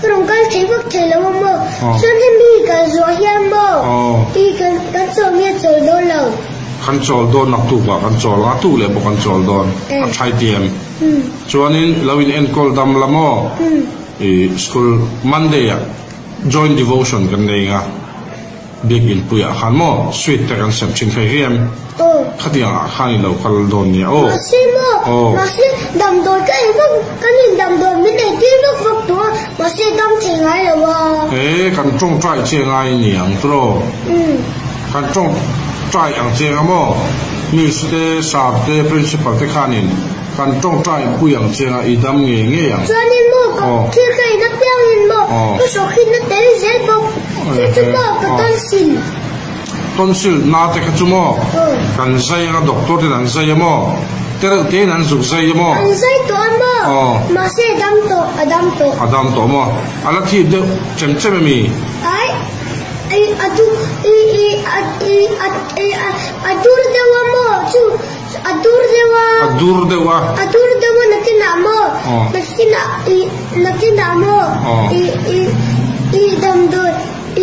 Ka rawn kal thei vak thei lo a maw? Chuan hemi kal zuah hian maw i kan kan chawl nge chawl dawn lo? Kan chawl dawn naktuk ah kan chawl ang a tuk leh pawh kan chawl dawn a thai ti em? Chuanin lo in enkawl dam la maw? I school Monday ah joint devotion kan nei ang a. Biakinn puiah khan maw sweet te kan sem thin thei hian khatiang ah khan i lo kal dawn nia aw. Mahse maw mahse damdawi ka ei vak kan in damdawi min ei tir vak vak tawh a mahse dam thei ngai lo a. E kan tawngtai che ngai a ni ang tiraw kan tawngtai ang che nga maw miss te sir te principal te khanin Kan tawngtai pui ang che a, i dam ngei ngei ang. Chuanin maw ka thil ka in apiangin maw ka hrawkhin a tel zel bawk. Chu chu maw ka tonsil. Tonsil na te kha chu maw kan zai anga doctor ten an zai a maw te reuh tein an zuk zai a maw. An zai tawh a maw mahse a dam tawh a dam tawh. A dam tawh maw a la thip deuh chem chem ami? Ai i a du i i a i a i a dur deuh a maw chu. A dur deuh a. A dur deuh a. A dur deuh a nakinah maw? Nakinah i nakinah maw? I i i damdawi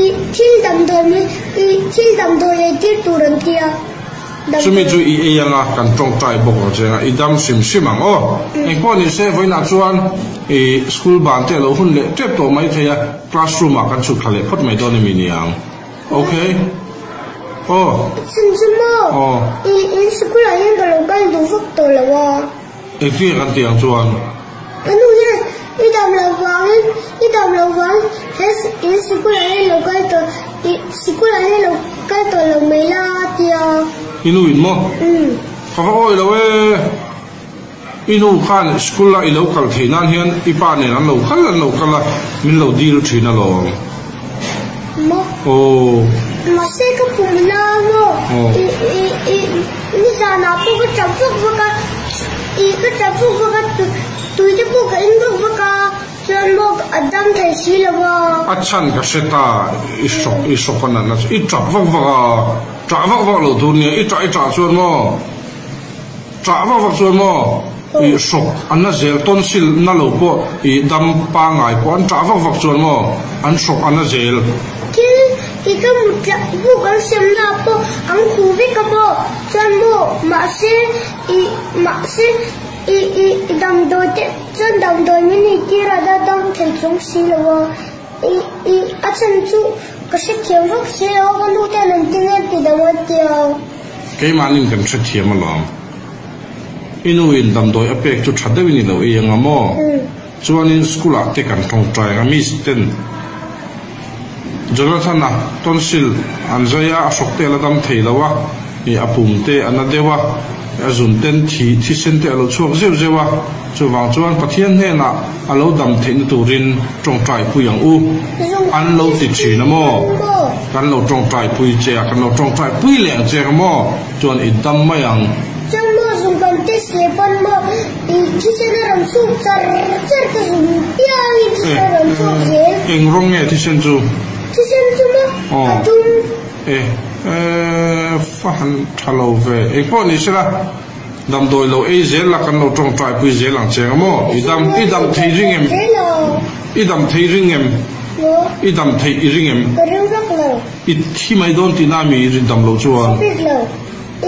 i thil damdawi min i thil damdawi ei tir tur an ti a. Chumi chu i ei anga kan tawngtai bawk ang che anga i dam hrim hrim ang aw. Engpawh ni se vawiinah chuan i school ban te a lo hun leh tep tawh mai thei a, classroom ah kan chhuk thla leh phawt mai dawn emi niang. Ok. Aw. Chhan chu maw? Aw. I in sikul ah hian ka lo kal duh vak tawh lo a. Engtin kan tih ang chuan? Ka nu hian i dam loh vangin i dam loh vang he in sikul ah hian lo kal tawh i sikul ah hian lo kal tawh lo mai la a ti a. I nu in maw? Umm. Ka va awi lo e. I nu khan school a i lo kal theih nan hian i pa nen an lo kal an lo kal a, min lo dil thin alawm. Maw? Aw. Mahse ka pum na maw? I i i nizanah pawh ka tap vak vak a, i ka tap vak vak a, tui te pawh ka in vak vak a, chuan maw a dam thei si lo a. A chhan ka hre ta, i hrawk i hrawk a natna chu i tap vak vak a, tah vak vak loh tur nia, i tah i tah chuan maw? Ṭah vak vak chuan maw i hrawk an la zel tonsil na lo pawh i dam pangngai pawh an ṭah vak vak chuan maw an hrawk an la zel. Thil i ka mut tlah buk an siamna ah pawh an khuh vek a maw chuan maw mahse i mahse i i damdawi te chuan damdawi min ei tir a da dam thei chuang si lo a i i a chhan chu ka hrethiam vak si lo a ka nu ten an ti nge ti dam an ti a. Keimahnin kan hrethiam alawm. I nu in damdawi a pek chu tha deuhin i lo ei anga maw? Chuanin school ah te kan tawngtai anga miss ten Jonathan-a tonsil an zai a, a hrawk te a la dam thei lo a, i a pum te a na deuh a, a zun ten thi thisen te a lo chhuak zeuh zeuh a, chuvang chuan Pathian hnenah a lo dam theihna turin tawngtai pui ang u. An lo ti thin a maw? Kan lo tawngtai pui che a, kan lo tawngtai pui leh ang che a maw? Chuan i dam mai ang. Chuan maw zung kan test leh pawn maw i thisen a rawn chhuk char char ka zung piangin thisen a rawn chhuk zel. Eng rawng nge thisen chu? Thisen chu maw a dum. E, e, fa han tha lo ve. Engpawh ni sela. Damdawi lo ei zel la kan lo tawngtai pui zel ang che ang maw? I dam i dam thei ring em? I dam thei ring em? I dam theih i ring em? Ka ring vak lo. I thi mai dawn tihna mi i rin dam loh chuan? Hre bik lo.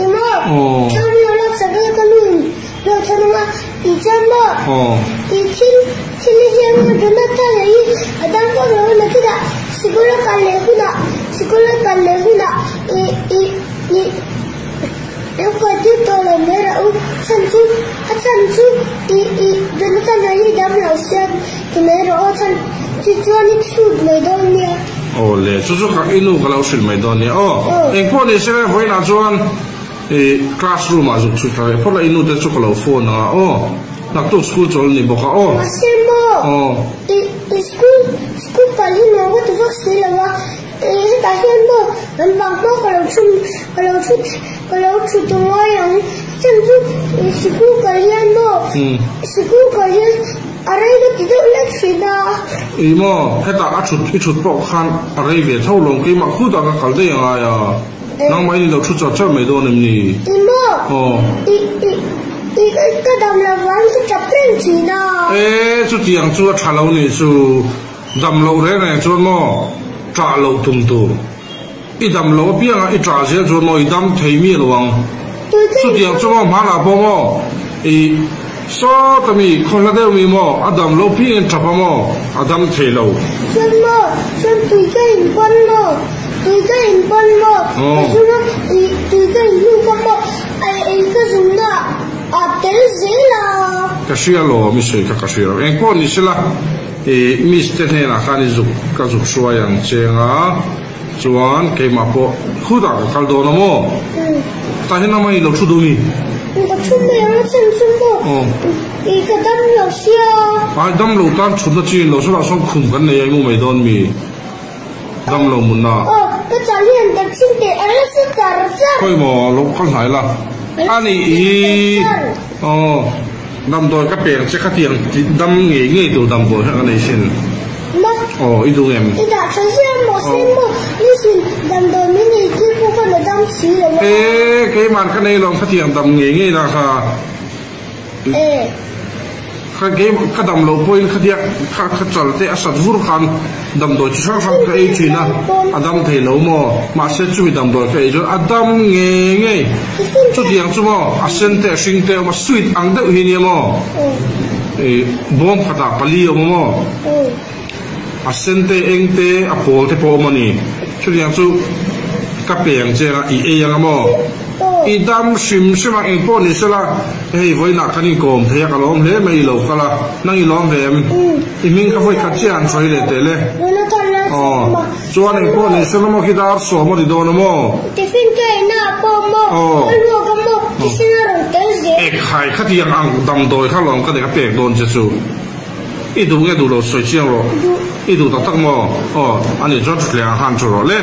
I maw? Thlam lo lak sak ila ka nu in lo than ang a, i chuan maw? I thil thil i ziak maw Jonathan a hi a dam vak lo a nakinah sikul a kal leh hunah sikul a kal leh hunah i i i Lo kal tir tawh lo mai rah u, chhan chu a chhan chu i i Jonathan a hi dam lo siam ti mai rawh aw chhan chu chuan i chhut mai dawn nia. Aw le, chu chu ka i nu ka lo hrilh mai dawn nia aw. Engpawh ni se vawiinah chuan i class room ah zuk chhut thla leh phawt la i nu te chu ka lo phone ang a aw. Naktuk school chawl ni bawk a aw. Mahse maw i i school school kal hi nuam ka ti vak si lo a. Hetah hian maw kan bang hma ka lo thu ka lo thu ka lo thu ta ngai ang chhan chu sikul kal hian maw sikul kal hian a rei ka ti deuh lek thin a. Ih maw hetah a thut i thut pawh khan a rei ve tho lo keimah khutah ka kal daih angai a nangmah in i lo thu char char mai dawn em ni? Ih maw i i i ka dam lo vang ka tap reng thin a. E chutiang chu a tha lo nih chu. Dam loh reng reng chuan maw ṭah loh tum tur. I dam loh apianga i ṭah zel chuan maw i dam thei miah lo ang. Chutiang chu maw hmanah pawh maw i sawta mi khaw hla deuh mi maw a dam loh piangin ṭap a maw a dam thei lo. Chuan maw chuan tui ka in pawn maw tui ka in pawn maw ka zung a i tui ka in hnu kha maw a ei ka zungna a tel zel a. Ka hria lo mi sawi kha ka hria lo engpawh ni sela i miss te hnenah khan i zuk ka zuk hruai ang cheng a chuan keimah pawh khutah ka kal dawn a maw tah hian amah i lo thu duh mi. Ka thu mai ang a chan chu maw i ka dam lo sia. Ai dam lo tan thutna chi lo saw lah sawn khum kan nei a i mu mai dawn mi. Dam lo mun a. Aw, ka chal hian ka chhing teh a rasa char char. Khawi maw lo kal hnai la. A nih hi. Aw, damdawi ka pek che khatiang dam ngei ngei tur damdawi kha ka nei sin. Ma. Aw, i duh em? I dah tha ziah maw se maw nisin damdawi min ei tir pawh khan a dam si lo a. E, keimah ka nei lawm khatiang dam ngei ngei la kha. E. Kha game ka dam loh pawhin khatia kha kha chal te a sat vur khan damdawi chi hrang hrang ka ei thin a, a dam thei lo maw? Mahse chumi damdawi ka ei chuan a dam ngei ngei. Chutiang chu maw a sen te a hring te a awm a, sweet ang deuh hi nia maw? Ih bawm khatah pali a awm a maw? A sen te eng te a pawl te pawh a awm a ni. Chutiang chu ka pe ang che anga i ei anga maw? I dam hrim hrim a eng pawh ni sela hei vawiinah kan inkawm thei a ka lawm hle mai i lo kal a nang i lawm ve em? I hming ka vawi khat chiah an sawi leh teh le. Aw chuan eng pawh ni sela maw khi dar sawm a ti dawn a maw? Ekhai khatiang ang damdawi kha lawm ka nei ka pek dawn che chu. I duh nge duh lo sawi chiang rawh. I duh tak tak maw? Aw, ani chuan thuthleng ah khan thu rawh le.